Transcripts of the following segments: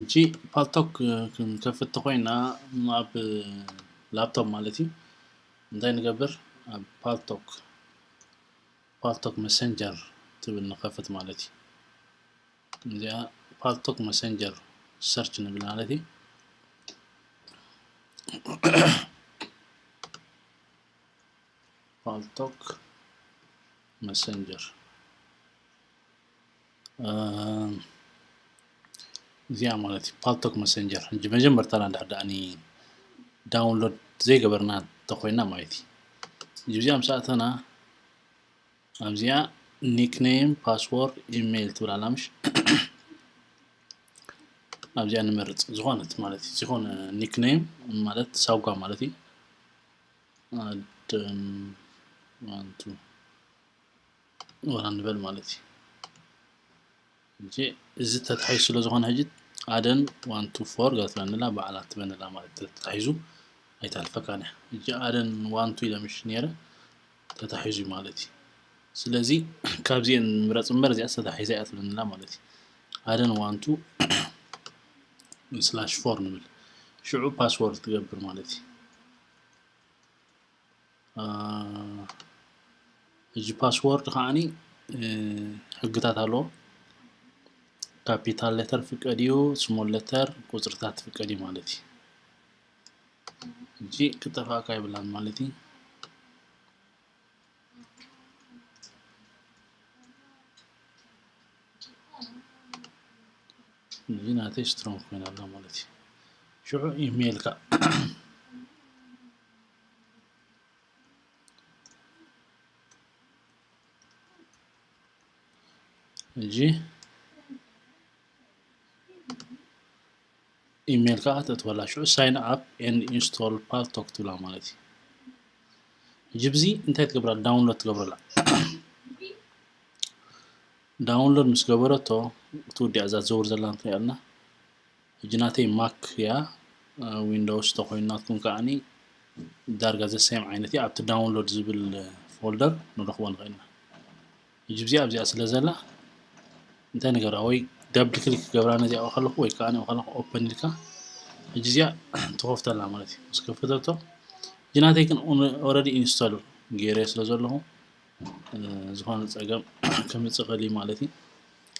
እሺ፣ ፓልቶክ ክንከፍት ተኾይና ኣብ ላፕቶፕ ማለት እዩ። እንታይ ንገብር? ኣብ ፓልቶክ፣ ፓልቶክ መሰንጀር ትብል ንኸፍት ማለት እዩ። እዚኣ ፓልቶክ መሰንጀር ሰርች ንብል ማለት እዩ። ፓልቶክ መሰንጀር እዚኣ ማለት እዩ። ፓልቶክ መሰንጀር እንጂ መጀመርታና እንድሕር ደኣኒ ዳውንሎድ ዘይገበርና ተኾይና ማለት እዩ። እዚኣ ምስ ኣተና ኣብዚኣ ኒክኔም፣ ፓስወርድ፣ ኢሜይል ትብል ኣላ ምሽ ኣብዚኣ ንመርፅ ዝኾነት ማለት እዩ። ዝኾነ ኒክኔም ማለት ሳጓ ማለት እዩ። ኣደን ዋንቱ ወላ ንበል ማለት እዩ። ሕጂ እዚ ተታሒዙ ስለ ዝኾነ ሕጂ ኣደን ዋን ቱ ፎር ገትበንላ በዓላት ትበንላ ማለት እዩ። ተታሒዙ ኣይተሕልፈካን እያ። ሕጂ ኣደን ዋን ቱ ኢለ ምሽ ነይረ ተታሒዙ ማለት እዩ። ስለዚ ካብዚአን ምረፅ እምበር እዚኣ ተታሒዛ እያ ትብለንላ ማለት እዩ። ኣደን ዋን ቱ ስላሽ ፎር ንብል ሽዑ ፓስወርድ ትገብር ማለት እዩ። ሕጂ ፓስወርድ ከዓኒ ሕግታት ኣለዎ። ካፒታል ሌተር ፍቀድ እዩ፣ ስሞል ሌተር ቁፅርታት ፍቀድ እዩ ማለት እዩ። ሕጂ ክጠፋእካ ይብላን ማለት እዩ። እዚ ናተይ ስትሮንግ ኮይና ኣላ ማለት እዩ። ሽዑ ኢሜይልካ ሕጂ ኢሜይል ከዓ ተእትወላ ሽዑ ሳይን ኣፕ ኤንድ ኢንስቶል ፓልቶክ ትብላ ማለት እዩ። ሕጂ ብዚ እንታይ ትገብራ? ዳውንሎድ ትገብረላ። ዳውንሎድ ምስ ገበረቶ ትውዲኣ እዛ ትዘውር ዘላ ንሪኣ ኣለና። ሕጂ ናተይ ማክ እያ። ዊንዶውስ ተኮይኑ ናትኩም ከዓኒ ዳርጋ ዘሰም ዓይነት እያ። ኣብቲ ዳውንሎድ ዝብል ፎልደር ንረኽቦ ንኽእል ኢና። ሕጂ እዚኣ ኣብዚኣ ስለ ዘላ እንታይ ንገብራ ወይ ደብል ክሊክ ክገብራ ነዚኣ ከለኹ ወይ ከዓ ከለኹ ኦፐን ኢልካ ሕጂ እዚኣ ትኸፍተላ ማለት እዩ። ምስ ከፈተቶ ሕጂ ናተይ ግን ኦልሬዲ ኢንስቶል ገይረ ስለ ዘለኹ ዝኾነ ፀገም ከምፅእ ይኽእል እዩ ማለት እዩ።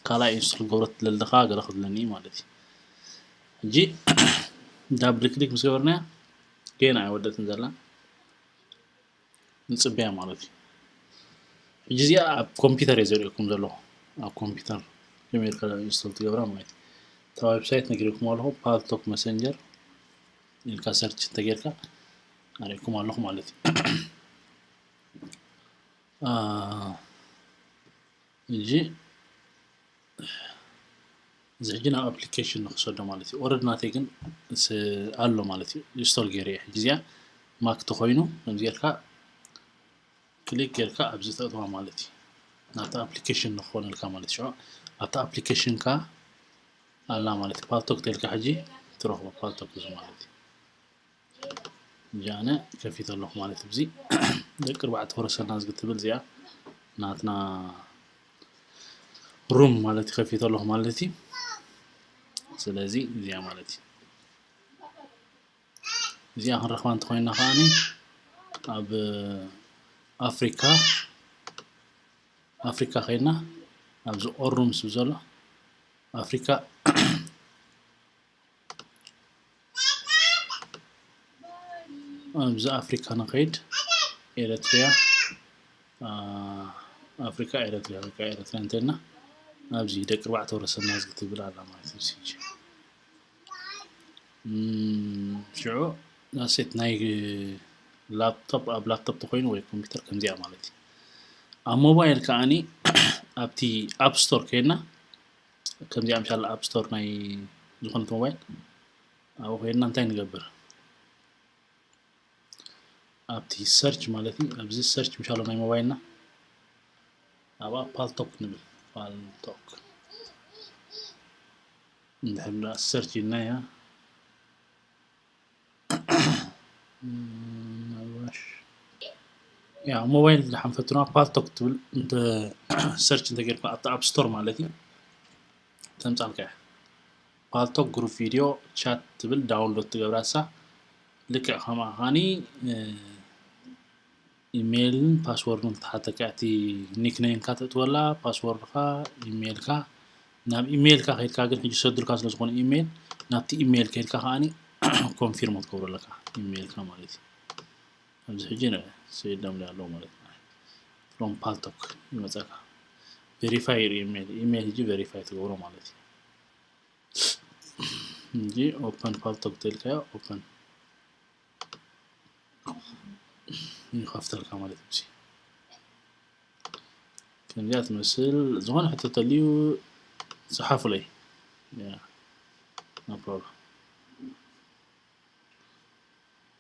ካልኣይ ኢንስቶል ገብረት ለለኻ ገለ ክብለኒ እዩ ማለት እዩ። ሕጂ ዳብል ክሊክ ምስ ገበርናያ ገና ኣይወደትን ዘላ ንፅበያ ማለት እዩ። ሕጂ እዚኣ ኣብ ኮምፒውተር እየ ዘርእየኩም ዘለኹ። ኣብ ኮምፒውተር ከመይ ኢልካ ኢንስቶል ትገብራ ማለት እዩ። እታ ዌብሳይት ነጊርኩም ኣለኹ። ፓልቶክ መሰንጀር ኢልካ ሰርች እንተጌርካ ኣርእየኩም ኣለኹ ማለት እዩ። ሕጂ እዚ ሕጂ ናብ ኣፕሊኬሽን ንክሰዶ ማለት እዩ። ኦረድ ናተይ ግን ኣሎ ማለት እዩ። ኢንስቶል ገይረ እየ። ሕጂ እዚኣ ማክ ተኮይኑ ከምዚ ጌርካ ክሊክ ጌርካ ኣብዚ ተእትዋ ማለት እዩ። ናብቲ ኣፕሊኬሽን ንክኾነልካ ማለት እዩ። ኣብቲ ኣፕሊኬሽንካ ኣላ ማለት እዩ። ፓልቶክ ተልካ ሕጂ ትረኽቦ ፓልቶክ እዚ ማለት እዩ። እጃነ ከፊት ኣለኹ ማለት እዩ። እዚ ደቂ ኣርባዕተ ወረሰና ዝግትብል እዚኣ ናትና ሩም ማለት እዩ። ከፊት ኣለኹ ማለት እዩ። ስለዚ እዚኣ ማለት እዩ። እዚኣ ክንረኽባ እንተኮይና ከዓኒ ኣብ ኣፍሪካ ኣፍሪካ ከይድና ኣብዚ ኦሩም ስብ ዘሎ ኣፍሪካ ኣብዚ ኣፍሪካ ንኸይድ ኤረትርያ ኣፍሪካ ኤረትርያ ኣፍሪካ ኤረትርያ እንተልና ኣብዚ ደቂ ኣርባዕተ ወረሰና ዝግትብል ኣላ ማለት እዩ። ሽዑ ዳሴት ናይ ላፕቶፕ ኣብ ላፕቶፕ ተኮይኑ ወይ ኮምፒውተር ከምዚኣ ማለት እዩ። ኣብ ሞባይል ከዓኒ ኣብቲ ኣፕ ስቶር ከይድና ከምዚኣ ምሻላ ኣፕ ስቶር ናይ ዝኾነት ሞባይል ኣብኡ ኮይንና እንታይ ንገብር ኣብቲ ሰርች ማለት እዩ። ኣብዚ ሰርች ምሻሎ ናይ ሞባይልና ኣብኣ ፓልቶክ ንብል ፓልቶክ እንድሕር ሰርች ኢልና እያ ያ ሞባይል ዝሓንፈቱና ፓልቶክ ትብል እንተ ሰርች እንተጌርካ ኣብቲ ኣፕ ስቶር ማለት እዩ ተምፃልካ እያ። ፓልቶክ ግሩፕ ቪድዮ ቻት ትብል ዳውንሎድ ትገብራ እሳ። ልክዕ ከምኣ ከዓኒ ኢሜይልን ፓስወርድን ክትሓተካ፣ እቲ ኒክኔምካ ተእትወላ፣ ፓስወርድካ፣ ኢሜይልካ። ናብ ኢሜይልካ ከይድካ ግን ሕጂ ሰዱልካ ስለ ዝኾነ ኢሜይል ናብቲ ኢሜይል ከይድካ ከዓኒ ኮንፊርም ክትገብሮ ኣለካ ኢሜይልካ ማለት እዩ። ኣብዚ ሕጂ ንዕ ሰይድ ደምሊ ኣለዎ ማለት እዩ። ፍሮም ፓልቶክ ይመፀካ። ቬሪፋይ ኢሜይል ኢሜይል ሕጂ ቬሪፋይ ትገብሮ ማለት እዩ። እንጂ ኦፐን ፓልቶክ ተልካዮ ኦፐን ይኸፍተልካ ማለት እዩ። ከምዚኣ ትመስል። ዝኾነ ሕቶ ተልዩ ጽሓፉለይ። ኖ ፕሮብለም።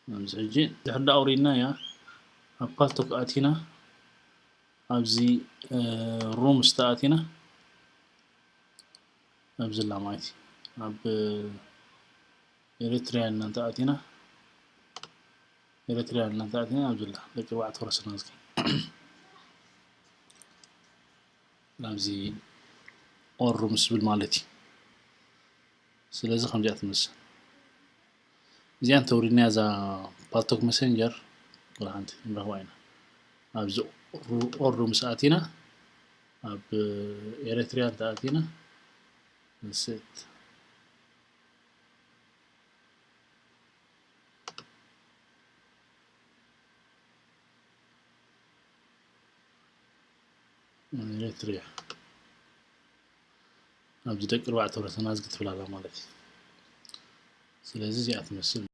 ኣብዚ ሕጂ ድሕር ዳ ኣውሪድና እያ ኣብ ፓልቶክ ኣቲና ኣብዚ ሩምስ ተኣቲና ኣብዚ ላ ማለት እዩ። ኣብ ኤሪትሪያ እናንተ ኣቲና ኤሪትሪያ እናንተ ኣቲና ኣብዚ ላ ደቂ ኣርባዕተ ወረስና ዝከ ኣብዚ ኦር ሩምስ ዝብል ማለት እዩ። ስለዚ ከምዚኣ ትመስል። እዚኣ እንተውሪድና እዛ ፓልቶክ መሰንጀር ወላ ሓንቲ ንረኽባ ኢና። ኣብዚ ኦር ሩምስ ኣቲና ኣብ ኤሪትሪያ እንተ ኣቲና ንስእት ኤሪትሪያ ኣብዚ ደቂ ኣርባዕተ ወረስና ዝግትብል ኣላ ማለት እዩ። ስለዚ እዚኣ ትመስል።